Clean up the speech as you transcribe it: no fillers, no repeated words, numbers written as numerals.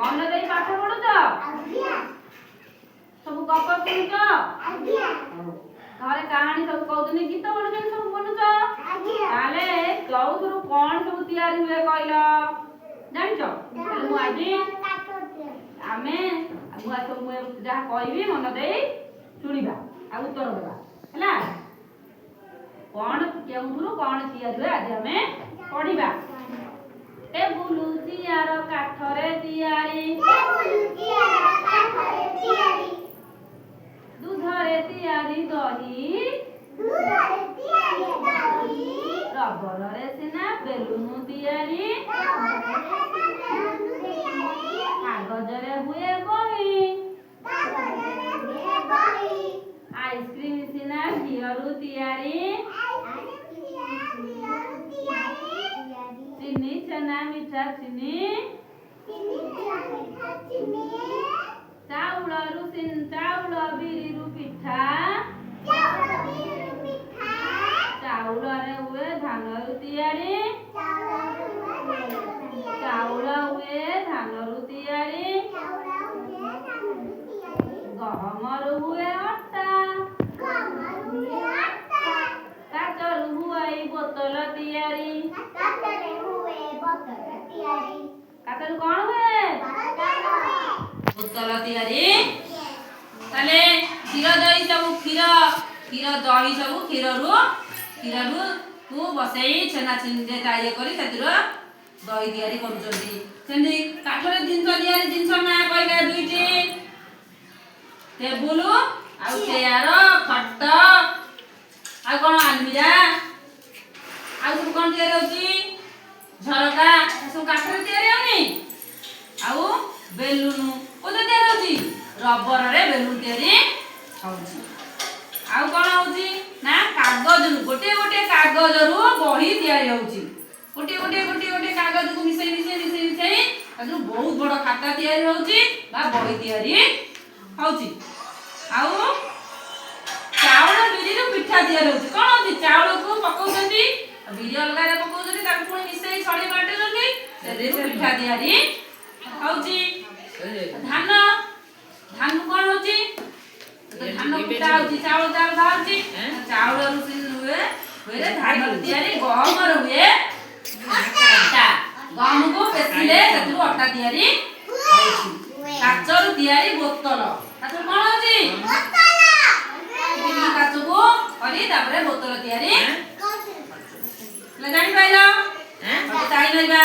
ମନ ଦେଇ ପାଠ ପଢୁଛ? ସବୁ ଗପ ଶୁଣୁଛ? ଘରେ କାହାଣୀ ସବୁ କହୁଛନ୍ତି, ଗୀତ ବୋଲୁଛନ୍ତି, ସବୁ ବୋଲୁଛ? ତାହେଲେ କୋଉଥିରୁ କଣ ସବୁ ତିଆରି ହୁଏ କହିଲ, ଜାଣିଛ? ତାହେଲେ ମୁଁ ଆଜି ଆମେ ମୁଁ ଆଜି ସବୁ ମୁଁ ଯାହା କହିବି ମନ ଦେଇ ଶୁଣିବା ଆଉ ଉତ୍ତର ଦେବା, ହେଲା? କଣ କେଉଁଥିରୁ କଣ ତିଆରି ହୁଏ ଆଜି ଆମେ ପଢିବା। ଟେବୁଲ ଚେୟାର କାଠରେ ତିଆରି। ଦୁଧରେ ତିଆରି ଦହି। ରବରରେ ସିନା ବେଲୁନ ତିଆରି। କାଗଜରେ ହୁଏ ବହି। ଆଇସ୍କ୍ରିମ ସିନା ଘିଅରୁ ତିଆରି। ଚିନି, ଛେନା, ମିଠା ଚିନି। ଚାଉଳରୁ ଚାଉଳ ବିରିରୁ ପିଠା। ଚାଉଳରେ ହୁଏ ଧାନରୁ ତିଆରି। ଚାଉଳ ହୁଏ ଧାନରୁ ତିଆରି। ଗହମରୁ ହୁଏ ଅଟା। କାଚରୁ ହୁଏ ବୋତଲ ତିଆରି। କାଚରୁ କଣ ହୁଏ? ବୋତଲ ତିଆରି। ତାହେଲେ କ୍ଷୀର ଦହି ସବୁ, କ୍ଷୀର କ୍ଷୀର ଦହି ସବୁ କ୍ଷୀରରୁ କୁ ବସେଇ ଛେନା ଛିଣ୍ଡେ ଇଏ କରି ସେଥିରୁ ଦହି ତିଆରି କରୁଛନ୍ତି। ସେମିତି କାଠରେ ଜିନିଷ ତିଆରି ଜିନିଷ ନାଁ କହିବା ଦୁଇଟି। ଟେବୁଲ ଆଉ ଚେୟାର, ଖଟ, ଆଉ କଣ? ଆଲମିରା। ଆଉ ସବୁ କଣ ତିଆରି ହଉଛି? ଝରକା, ସବୁ କାଠରେ ତିଆରି ହଉନି? ଆଉ ବେଲୁନ କୋଉଥିରେ ତିଆରି ହଉଛି? ରବରରେ ବେଲୁନ ତିଆରି ହଉଛି। ଆଉ କଣ ହଉଛି ନା କାଗଜରୁ ଗୋଟିଏ ଗୋଟିଏ କାଗଜରୁ ବହି ତିଆରି ହଉଛି। ଗୋଟିଏ ଗୋଟିଏ ଗୋଟିଏ ଗୋଟିଏ କାଗଜକୁ ମିଶେଇ ମିଶେଇ ମିଶେଇ ମିଶେଇ ତାଥିରୁ ବହୁତ ବଡ ଖାତା ତିଆରି ହଉଛି ବା ବହି ତିଆରି ହଉଛି। ଆଉ ଚାଉଳ ବିରିରୁ ପିଠା ତିଆରି ହଉଛି। କଣ ହଉଛି? ଚାଉଳକୁ ପକଉଛନ୍ତି, ବିରି ଅଲଗାରେ ପକଉଛନ୍ତି, ତାକୁ ପୁଣି ମିଶେଇ ଛଡେଇ ବାଟୁଛନ୍ତି, ସେଥିରୁ ପିଠା ତିଆରି ହଉଛି। ଧାନ ଧାନ କଣ ହଉଛି? ଧାନ କୁଟା ହଉଛି, ଚାଉଳ ଚାଉଳ ବାହାରୁଛି। ଚାଉଳରୁ ହୁଏ ହୁଏ ଧାନ ତିଆରି। ଗହମରୁ ହୁଏ ଅଟା। ଗହମକୁ ପେଶିଲେ ସେଥିରୁ ଅଟା ତିଆରି ହଉଛି। କାଚରୁ ତିଆରି ବୋତଲ। କାଚରୁ କଣ ହଉଛି? କାଚକୁ କରି ତାପରେ ବୋତଲ ତିଆରି ହେଲା। ଜାଣିପାରିଲ? ତାଳି ମାରିବା।